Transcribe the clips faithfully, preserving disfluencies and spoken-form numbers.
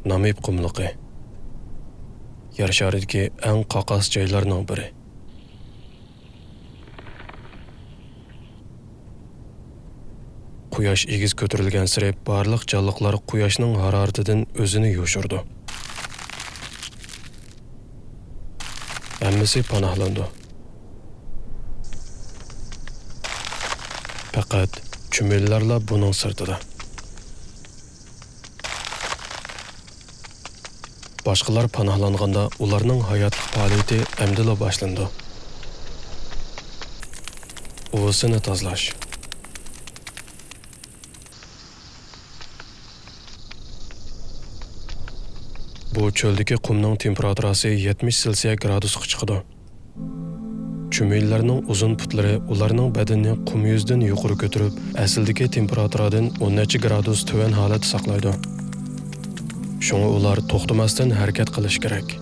نامىب قۇملۇقى. يەر شارىدىكى ئەڭ قاقاس جايلارنىڭ بىرى. قۇياش ئېگىز كۆتۈرۈلگەنسېرى بارلىق جانلىقلار قۇياشنىڭ ھارارىتىدىن ئۆزىنى يوشۇرىدۇ. ھەممىسى پاناھلىنىدۇ. پەقەت چۈمۈلىلەرلا بۇنىڭ سىرتىدا. باشقىلار پاناھلانغاندا ئۇلارنىڭ ھاياتلىق پائالىيىتى ئەمدىلا باشلىنىدۇ. ئۇۋىسىنى تازىلاش. بۇ چۆلدىكى قۇمنىڭ تېمپېراتۇراسى يەتمىش سېلسىيە گرادۇسقا چىقىدۇ. چۈمۈلىلەرنىڭ ئۇزۇن پۇتلىرى ئۇلارنىڭ بەدىنىنى قۇم يۈزىدىن يۇقىرى كۆتۈرۈپ، ئەسلىدىكى تېمپېراتۇرادىن ئون نەچچە گرادۇس تۆۋەن ھالەتتە ساقلايدۇ. شۇڭا ئۇلار توختىماستىن ھەرىكەت قىلىشى كېرەك.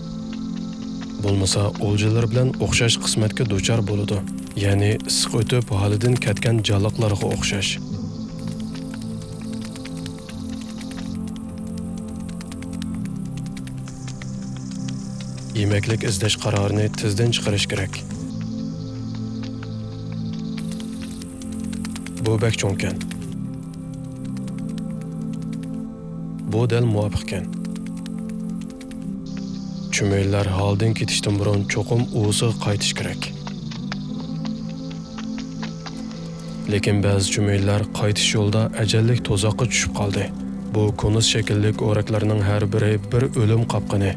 بولمىسا ئولجىلىرى بىلەن ئوخشاش قىسمەتكە دۇچار بولىدۇ. يەنى ئىسسىق ئۆتۈپ ھالىدىن كەتكەن جانلىقلارغا ئوخشاش. يېمەكلىك ئىزدەش قارارىنى تېزدىن چىقىرىش كېرەك. بۇ بەك چوڭكەن. بۇ دەل مۇۋاپىقكەن. چۈمۈلىلەر ھالىدىن كېتىشتىن بۇرۇن چوقۇم ئۇۋىسىغا قايتىشى كېرەك. لېكىن بەزى چۈمۈلىلەر قايتىش يولىدا ئەجەللىك تۇزاققا چۈشۈپ قالدى. بۇ كونۇس شەكىللىك ئورەكلەرنىڭ ھەر بىرى بىر ئۆلۈم قاپقىنى.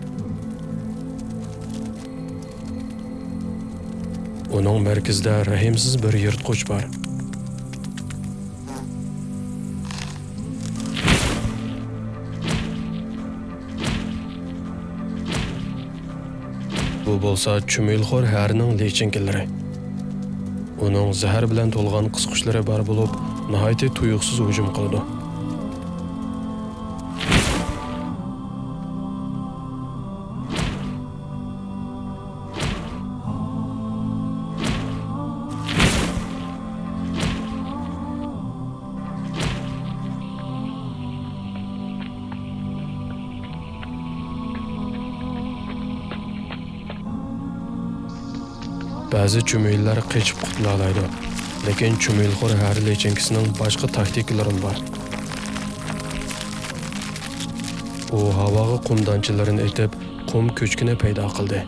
ئۇنىڭ مەركىزىدە رەھىمسىز بىر يىرتقۇچ بار. بۇ بولسا چۈمۈلىخور ھەرىنىڭ لىچىنكىلىرى. ئۇنىڭ زەھەر بىلەن تولغان قىسقۇچلىرى بار بولۇپ، ناھايىتى تۇيۇقسىز ھۇجۇم قىلىدۇ. بەزى چۈمۈلىلەر قېچىپ قۇتۇلالايدۇ، لېكىن چۈمۈلىخور ھەرە لىچىنكىسىنىڭ باشقا تاكتىكىلىرىمۇ بار. ئۇ ھاۋاغا قۇم دانچىلىرىنى ئېتىپ، قۇم كۆچكىنى پەيدا قىلدى.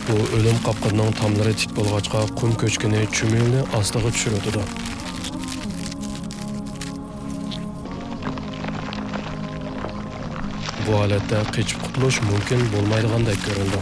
بۇ ئۆلۈم قاپقىنىنىڭ تاملىرى تىك بولغاچقا، قۇم كۆچكىنى چۈمۈلىنى ئاستىغا چۈشۈرۈۋېتىدۇ. بۇ ھالەتتە قېچىپ قۇتۇلۇش مۇمكىن بولمايدىغاندەك كۆرۈنىدۇ.